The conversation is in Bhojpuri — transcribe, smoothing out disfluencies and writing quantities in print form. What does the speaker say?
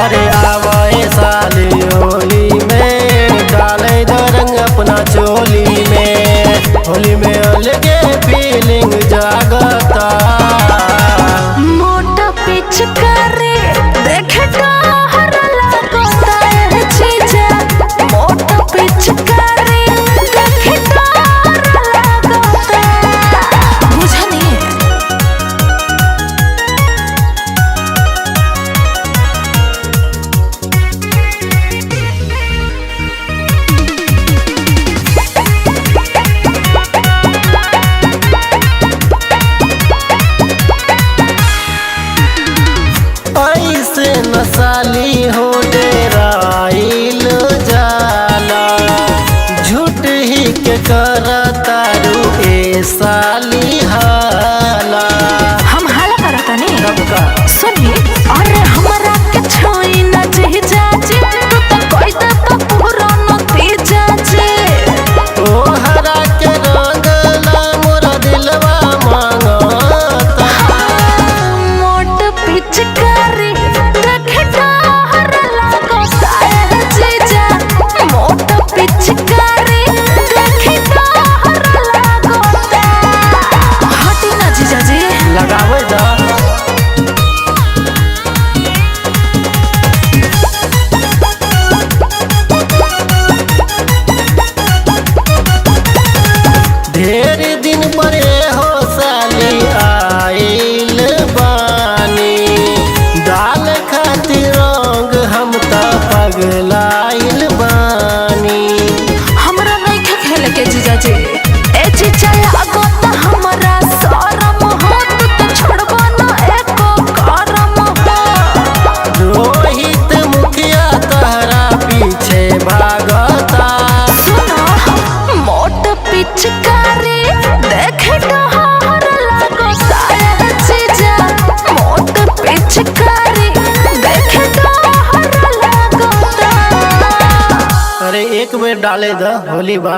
अरे आवे साली होली में, डाले द रंग अपना चोली में। होली में अलगे फीलिंग जागता। मोटा पिचकारी देखे डर लागता ए जीजा। मोटा पिचकारी देखे डर लागता। बुझनी? ऐसे नसाली हो डेराइल जाला, झूठ ही के कर तारू ए साली हाला। हम हाला करतानी? सबका सुनी, अरे हमरा के छोई न जीजा जी, तू तो कोई दे पूरा नतीजा जी। तोहरा के रंग ला मोरा दिलवा मांगता। मोट पिचकारी देखे डर लागता ए जीजा। मोट पिचकारी देखे डर लागता। हटी ना जीजा जी। लगावे दा। ढेर दिन पर हो साली आइल बानी, डाल खातिर रंग हम त पगलाइल बानी। हमरा नइखे खेले के जीजा जी। ए जीजा लागत हमरा शरम हो, तू तो छोड़बो ना एको करम हो। रोहित मुखिया तहरा पीछे भागता। सुनो, मोट पिचकारी देखे डर लागता ए जीजा। मोट पिचकारी देखे डर लागता। अरे एक बेर डाले द, होली बा।